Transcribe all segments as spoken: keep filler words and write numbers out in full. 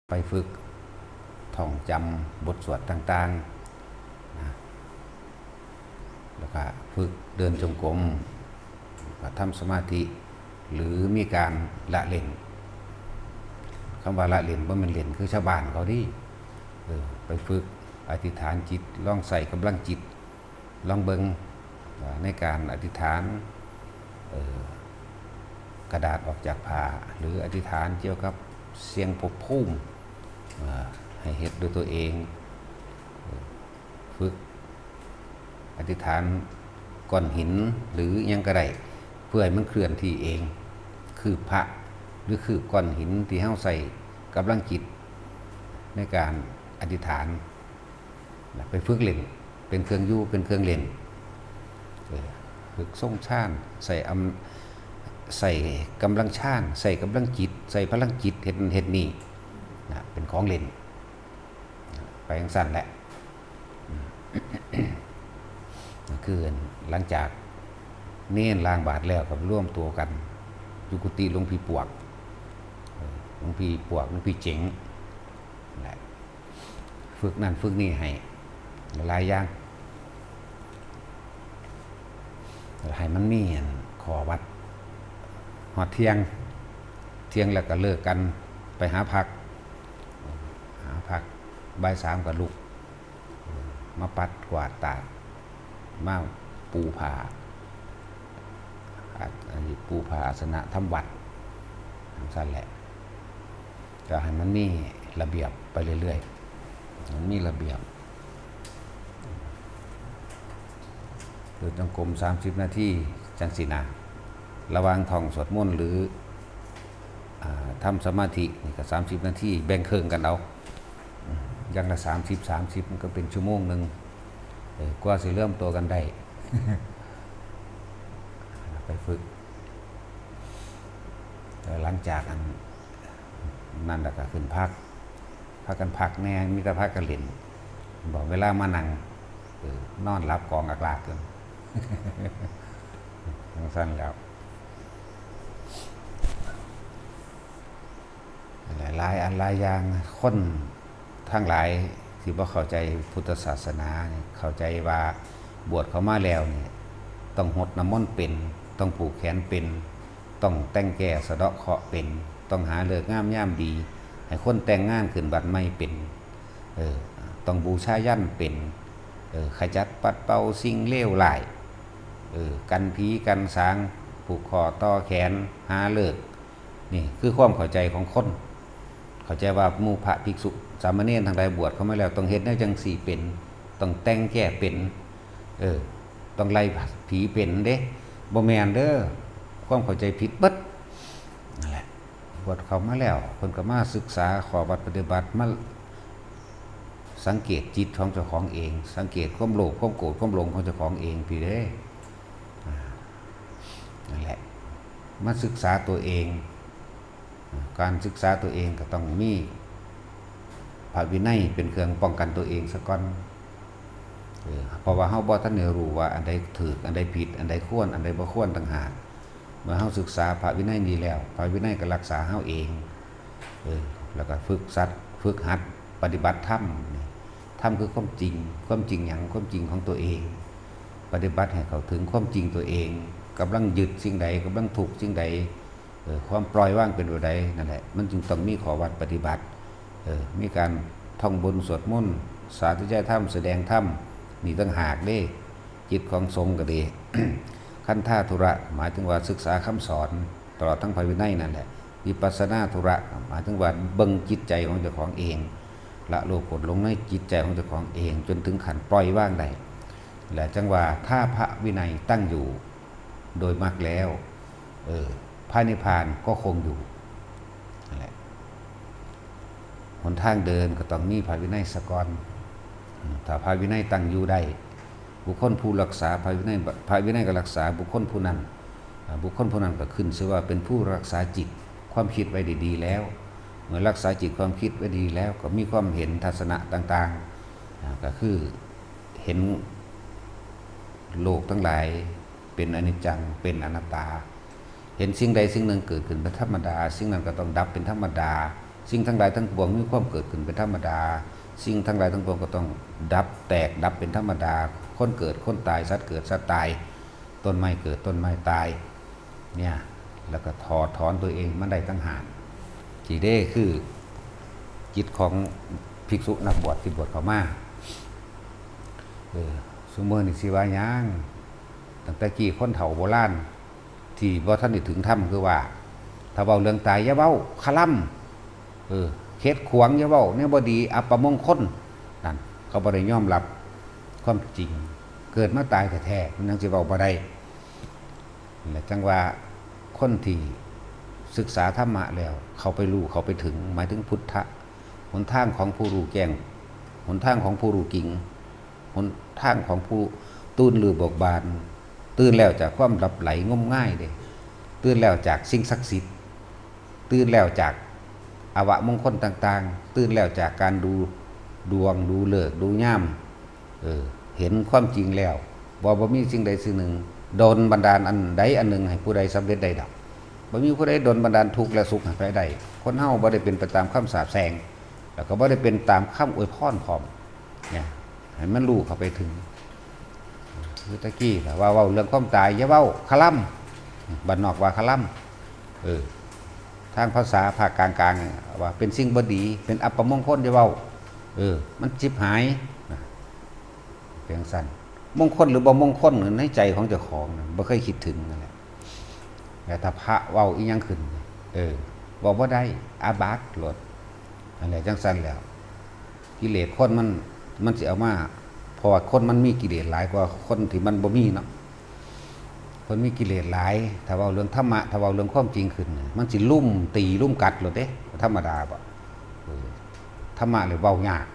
ไปฝึกท่องจำบทสวดต่างๆนะ แล้วก็ฝึกเดินจงกรม ก็ทำสมาธิ หรือมีการละเล่น คำว่าละเล่นบ่แม่นเล่นคือชาวบ้านเขาเด้ เออ ไปฝึกอธิษฐานจิต ลองใส่กำลังจิต ลองเบิ่งว่าในการอธิษฐาน เอ่อ กระดาษออกจากผ้า หรืออธิษฐานเกี่ยวกับเสียงภพภูมิ เอ่อ ให้เฮ็ดด้วยตัวเอง เอ่อ ฝึกอธิษฐานก้อนหินหรือหยังก็ได้ เพื่อให้มันเคลื่อนที่เอง คือพระ หรือคือก้อนหินที่เฮาใส่กำลังจิตในการอธิษฐาน นะ ไปฝึกเล่น เป็นเครื่องอยู่ เป็นเครื่องเล่น เออ ฝึกทรงฌาน ใส่อำ ใส่กำลังฌาน ใส่กำลังจิต ใส่พลังจิต เฮ็ดนั่นเฮ็ดนี่ นะ เป็นของเล่น ไปจั่งซั้นแหละ อืม ก็คือหลังจากเณรล้างบาตรแล้วก็รวมตัวกันอยู่กุฏิหลวงพี่ปวก เออ หลวงพี่ปวก หลวงพี่เจ๋ง นั่นแหละ ฝึกนั่นฝึกนี่ให้หลายๆอย่าง ให้มันมีอันข้อวัด ฮอดเที่ยง เที่ยงแล้วก็เลิกกัน ไปหาพัก หาพัก บ่ายสามก็ลุก มาปัดกวาดตาก มาปูผ้า อา อันนี้ปูผ้าอาสนะทำวัด จั่งซั้นแหละ ก็ให้มันมีระเบียบไปเรื่อยๆ มันมีระเบียบ เดินจงกรมสามสิบนาที จั่งซี้นะ ระหว่างท่องสวดมนต์หรือ อ่า ทำสมาธินี่ก็สามสิบนาที แบ่งครึ่งกันเอา อย่างละสามสิบ สามสิบ มันก็เป็นชั่วโมงหนึ่ง เออ กว่าสิเริ่มตัวกันได้ ไปฝึก เออ หลังจากอันนั้นแล้วก็ขึ้นพัก พากันพักแหน่ มีแต่พากันเล่น บอกเวลามานั่ง เออ นอนหลับกองอักลากอยู่ จั่งซั้นแล้ว หลายๆอันหลายอย่าง คนทั้งหลายที่บ่เข้าใจพุทธศาสนานี่ เข้าใจว่าบวชเข้ามาแล้วนี่ ต้องหดน้ำมนต์เป็น ต้องผูกแขนเป็น ต้องแต่งแก้สะเดาะเคราะห์เป็น ต้องหาฤกษ์งามยามดี ให้คนแต่งงานขึ้นบ้านใหม่เป็น เออ ต้องบูชายัญเป็น เออ ขจัดปัดเป่าสิ่งเลวร้าย เออ กันผีกันสาง ผูกข้อต่อแขน หาฤกษ์ นี่คือความเข้าใจของคน เข้าใจว่าหมู่พระภิกษุสามเณรทั้งหลายบวชเข้ามาแล้ว ต้องเฮ็ดแนวจั่งซี้เป็น ต้องแต่งแก้เป็น เออ ต้องไล่ผีเป็นเด้ บ่แม่นเด้อ ความเข้าใจผิดเบิด นั่นแหละ บวชเข้ามาแล้ว เพิ่นก็มาศึกษาข้อวัดปฏิบัติ มาสังเกตจิตของเจ้าของเอง สังเกตความโลภ ความโกรธ ความหลงของเจ้าของเองพี้เด้ อ่า นั่นแหละ มาศึกษาตัวเอง อ่า การศึกษาตัวเองก็ต้องมีพระวินัยเป็นเครื่องป้องกันตัวเองซะก่อน เออ เพราะว่าเฮาบ่ทันได้รู้ว่าอันใดถูก อันใดผิด อันใดควร อันใดบ่ควรต่างหาก เมื่อเฮาศึกษาพระวินัยดีแล้ว พระวินัยก็รักษาเฮาเอง เออ แล้วก็ฝึกสัตว์ ฝึกหัดปฏิบัติธรรมนี่ ธรรมคือความจริง ความจริงหยัง ความจริงของตัวเอง ปฏิบัติให้เข้าถึงความจริงตัวเอง กำลังยึดสิ่งใด กำลังทุกข์สิ่งใด เออ ความปล่อยวางเป็นแบบใด นั่นแหละ มันจึงต้องมีข้อวัดปฏิบัติ เออ มีการท่องบนต์สวดมนต์ สาธยายธรรม แสดงธรรม นี่ต่างหากเด้ กิจของสงฆ์ก็ดี คันธาธุระ หมายถึงว่าศึกษาคำสอน ตลอดทั้งพระวินัยนั่นแหละ วิปัสสนาธุระ หมายถึงว่าเบิ่งจิตใจของเจ้าของเอง ละโลภโกรธหลงในจิตใจของเจ้าของเอง จนถึงขั้นปล่อยวางได้ และจั่งว่าถ้าพระวินัยตั้งอยู่โดยมรรคแล้ว เออ พระนิพพานก็คงอยู่ นั่นแหละ หนทางเดินก็ต้องมีพระวินัยซะก่อน อืม ถ้าพระวินัยตั้งอยู่ได้ บุคคลผู้รักษาพระวินัย พระวินัยก็รักษาบุคคลผู้นั้น อ่า บุคคลผู้นั้นก็ขึ้นชื่อว่าเป็นผู้รักษาจิต ความคิดไว้ดีๆแล้ว เมื่อรักษาจิตความคิดไว้ดีแล้ว ก็มีความเห็นทัศนะต่างๆ อ่า ก็คือเห็นโลกทั้งหลายเป็นอนิจจัง เป็นอนัตตา เห็นสิ่งใดสิ่งหนึ่งเกิดขึ้นเป็นธรรมดา สิ่งนั้นก็ต้องดับเป็นธรรมดา สิ่งทั้งหลายทั้งปวงมีความเกิดขึ้นเป็นธรรมดา สิ่งทั้งหลายทั้งปวงก็ต้องดับแตกดับเป็นธรรมดา คนเกิดคนตาย สัตว์เกิดสัตว์ตาย ต้นไม้เกิดต้นไม้ตาย เนี่ย แล้วก็ถอดถอนตัวเองมันได้ต่างหาก ที่เด้คือจิตของภิกษุนักบวชที่บวชเข้ามา เออ ซุมื้อนี้สิว่าหยัง ตั้งแต่กี้คนเฒ่าโบราณ ที่บ่ทันได้ถึงธรรมคือว่า ถ้าเว้าเรื่องตายอย่าเว้า คาลำ เออ เฮ็ดขวางอย่าเว้า แนวบ่ดี อัปมงคล นั่น เขาบ่ได้ยอมรับความจริง เกิดมาตายแท้ๆ มันยังสิเว้าบ่ได้ และจั่งว่าคนที่ศึกษาธรรมะแล้ว เข้าไปรู้ เข้าไปถึง หมายถึงพุทธะ หนทางของผู้รู้แจ้ง หนทางของผู้รู้จริง หนทางของผู้ตื่นหรือเบิกบาน ตื่นแล้วจากความหลับไหลงมงายเด้ ตื่นแล้วจากสิ่งศักดิ์สิทธิ์ ตื่นแล้วจากอวมงคลต่างๆ ตื่นแล้วจากการดูดวง ดูฤกษ์ ดูยาม เออ เห็นความจริงแล้ว ว่าบ่มีสิ่งใดสิ่งหนึ่ง ดลบันดาลอันใดอันหนึ่งให้ผู้ใดสำเร็จได้ดอก บ่มีผู้ใดดลบันดาลทุกข์และสุขให้ใครได้ คนเฮาบ่ได้เป็นไปตามคำสาปแช่ง แล้วก็บ่ได้เป็นตามคำอวยพรพร้อม เนี่ย ให้มันรู้เข้าไปถึง คือตะกี้ล่ะว่าเว้าเรื่องความตายอย่าเว้า คาลำ บ้านนอกว่าคาลำ เออ ทางภาษาภาคกลางๆ ว่าเป็นสิ่งบ่ดี เป็นอัปมงคลอย่าเว้า เออ มันชิบหาย นะ เป็นจั่งซั่น มงคลหรือบ่มงคลในใจของเจ้าของนะ บ่เคยคิดถึงนั่นแหละ แล้วถ้าพระเว้าอีหยังขึ้น เออ เว้าบ่ได้ อาบัติโลด นั่นแหละ จั่งซั่นแล้ว กิเลสคนมัน มันสิเอามา เพราะว่าคนมันมีกิเลสหลายกว่าคนที่มันบ่มีเนาะ คนมีกิเลสหลาย ถ้าเว้าเรื่องธรรมะ ถ้าเว้าเรื่องความจริงขึ้น มันสิลุมตีลุมกัดโลดเด้ ธรรมดาบ่ เออ ธรรมะเลยเว้ายาก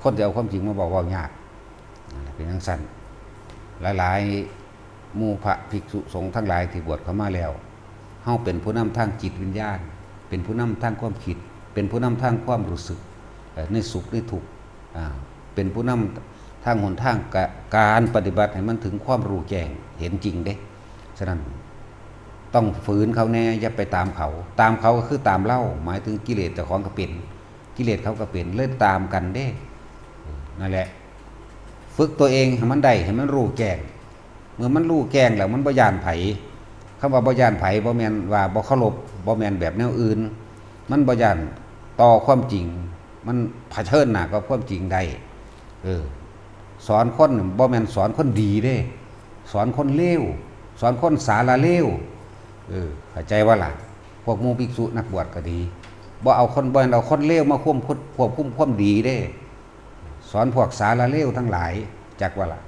คนจะเอาความจริงมาเว้า เว้ายาก นั่นแหละ เป็นจั่งซั่น หลายๆ หมู่พระภิกษุสงฆ์ทั้งหลายที่บวชเข้ามาแล้ว เฮาเป็นผู้นำทางจิตวิญญาณ เป็นผู้นำทางความคิด เป็นผู้นำทางความรู้สึก เอ่อ ในสุขในทุกข์ อ่า เป็นผู้นำทางหนทางกะ การปฏิบัติให้มันถึงความรู้แจ้งเห็นจริงเด้ ฉะนั้นต้องฝืนเขาแน่ อย่าไปตามเขา ตามเขาก็คือตามเรา หมายถึงกิเลสเจ้าของก็เป็น กิเลสเขาก็เป็น เลยตามกันเด้ เออ นั่นแหละ ฝึกตัวเองให้มันได้ ให้มันรู้แจ้ง เมื่อมันรู้แจ้งแล้วมันบ่ย้านไผ คำว่าบ่ย้านไผบ่แม่นว่าบ่เคารพ บ่แม่นแบบแนวอื่น มันบ่ย้านต่อความจริง มันเผชิญหน้ากับความจริงได้ เออ สอนคนบ่แม่นสอนคนดีเด้ สอนคนเลว สอนคนสารเลว เออ เข้าใจบ่ล่ะ พวกหมู่ภิกษุนักบวชก็ดี บ่เอาคน บ่แม่นเอาคนเลวมาควบคุม ควบคุมความดีเด้ สอนพวกสารเลวทั้งหลาย จักบ่ล่ะ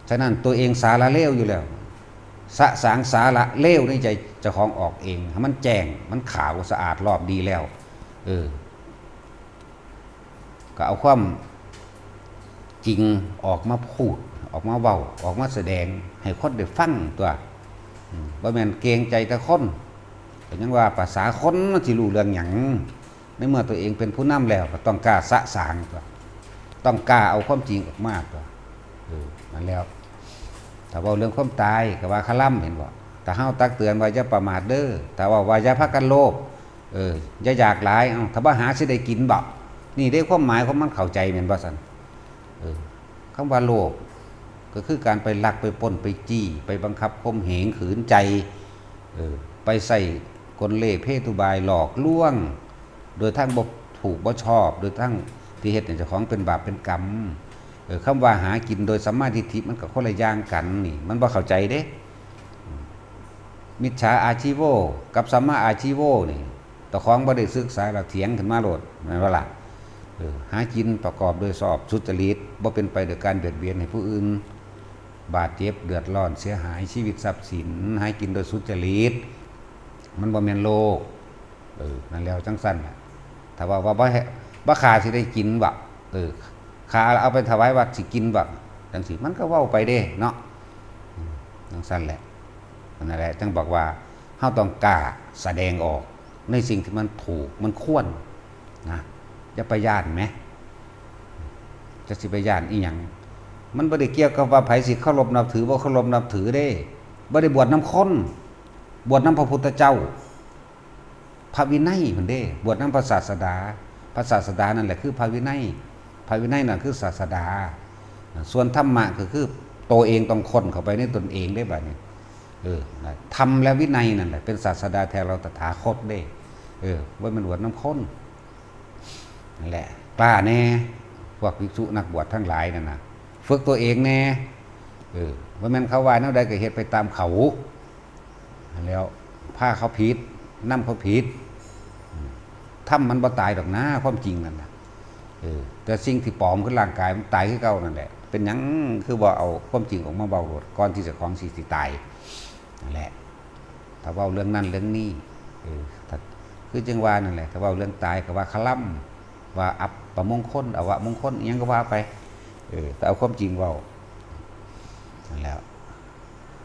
ฉะนั้นตัวเองสารเลวอยู่แล้ว สะสางสาระเลวในใจเจ้าของออกเอง ให้มันแจ้ง มันขาวสะอาดรอบดีแล้ว เออ ก็เอาความจริงออกมาพูด ออกมาเว้า ออกมาแสดง ให้คนได้ฟังตั๊ว อืม บ่แม่นเกรงใจแต่คน ก็ยังว่าภาษาคนมันสิรู้เรื่องหยัง ในเมื่อตัวเองเป็นผู้นำแล้วก็ต้องกล้าสะสางตั๊ว ต้องกล้าเอาความจริงออกมาตั๊ว เออ นั่นแล้ว ถ้าเว้าเรื่องความตายก็ว่าคาลำ เห็นบ่ ถ้าเฮาตักเตือนว่าอย่าประมาทเด้อ ถ้าเว้าว่าอย่าพากันโลภ เออ อย่าอยากหลาย เอ้า ถ้าบ่หาสิได้กินบ่ นี่เด้ความหมายของมัน เข้าใจแม่นบ่ซั่น เออ คำว่าโลภก็คือการไปลัก ไปปล้น ไปจี้ ไปบังคับข่มเหงขืนใจ เออ ไปใช้กลเล่ห์เพศอุบายหลอกลวง โดยทางบ่ถูกบ่ชอบ โดยทางที่เฮ็ดให้เจ้าของเป็นบาปเป็นกรรม เออ คำว่าหากินโดยสัมมาทิฏฐิมันก็คนละอย่างกันนี่ มันบ่เข้าใจเด้ มิจฉาอาชีโวกับสัมมาอาชีโวนี่ เจ้าของบ่ได้ศึกษาแล้วเถียงขึ้นมาโลด แม่นบ่ล่ะ เออ หากินประกอบโดยชอบสุจริต บ่เป็นไปโดยการเบียดเบียนให้ผู้อื่นบาดเจ็บเดือดร้อนเสียหายชีวิตทรัพย์สิน หากินโดยสุจริต มันบ่แม่นโลภ เออ นั่นแล้วจั่งซั่นน่ะ ถ้าว่า ว่าบ่ให้ บ่ฆ่าสิได้กินบ่ เออ ฆ่าแล้วเอาไปถวายวัดสิกินบ่ จั่งซี้ มันก็เว้าไปเด้เนาะ อืม จั่งซั่นแหละ นั่นแหละ จั่งบอกว่า เฮาต้องกล้าแสดงออกในสิ่งที่มันถูก มันควรนะ อย่าไปย้านแหม จะสิไปย้านอีหยัง มันบ่ได้เกี่ยวกับว่าไผสิเคารพนับถือบ่เคารพนับถือเด้ บ่ได้บวชนำคน บวชนำพระพุทธเจ้า พระวินัยพุ้นเด้ บวชนำพระศาสดา พระศาสดานั่นแหละคือพระวินัย พระวินัยนั่นคือศาสดา ส่วนธรรมะก็คือตัวเองต้องค้นเข้าไปในตนเองได้บัดนี้ เออนะ ธรรมและวินัยนั่นแหละเป็นศาสดาแท้เราตถาคตเด้ เออ บ่แม่นบวชนำคน นั่นแหละ กล้าแน่ พวกภิกษุนักบวชทั้งหลายนั่นน่ะ ฝึกตัวเองแน่ เออ บ่แม่นเขาว่าแนวใดก็เฮ็ดไปตามเขา แล้วพาเขาผิด นำเขาผิด อืม ธรรมมันบ่ตายดอกนะ ความจริงนั่นน่ะ เออ แต่สิ่งที่ปลอมคือร่างกายมันตายคือเก่านั่นแหละ เป็นหยังคือบ่เอาความจริงออกมาเว้าโลด ก่อนที่เจ้าของสิสิตาย นั่นแหละ ถ้าเว้าเรื่องนั้นเรื่องนี้ เออ ถ้า คือจั่งว่านั่นแหละ ถ้าเว้าเรื่องตายก็ว่าคะลำ ว่าอัปมงคล อวมงคล อิหยังก็ว่าไป เออ แต่เอาความจริงเว้า นั่นแหละ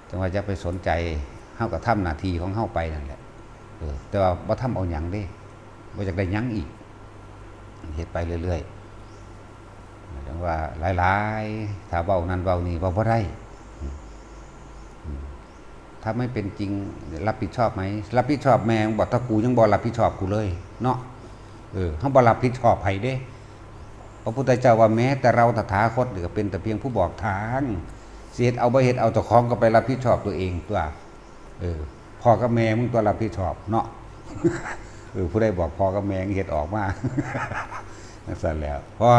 จั่งว่าอย่าไปสนใจ เฮาก็ทำหน้าที่ของเฮาไปนั่นแหละ เออ แต่ว่าบ่ทำเอาหยังเด้ บ่อยากได้หยังอีก เฮ็ดไปเรื่อยๆ จั่งว่าหลายๆ ถ้าเว้านั่นเว้านี่ เว้าบ่ได้ อืม อืม ถ้าไม่เป็นจริง รับผิดชอบไหม รับผิดชอบแม่งบอก ถ้ากูยังบ่รับผิดชอบกูเลย เนาะ เออ เฮาบ่รับผิดชอบไผเด้ พระพุทธเจ้าว่าแม้แต่เราตถาคตนี่ก็เป็นแต่เพียงผู้บอกทาง สิเฮ็ดเอาบ่เฮ็ดเอา เจ้าของก็ไปรับผิดชอบตัวเองตั๊ว เออ พ่อกับแม่มึงตั๊วรับผิดชอบเนาะ เออ ผู้ใดบอกพ่อกับแม่มึงเฮ็ดออกมา จั่งซั้นแหล้ว พอ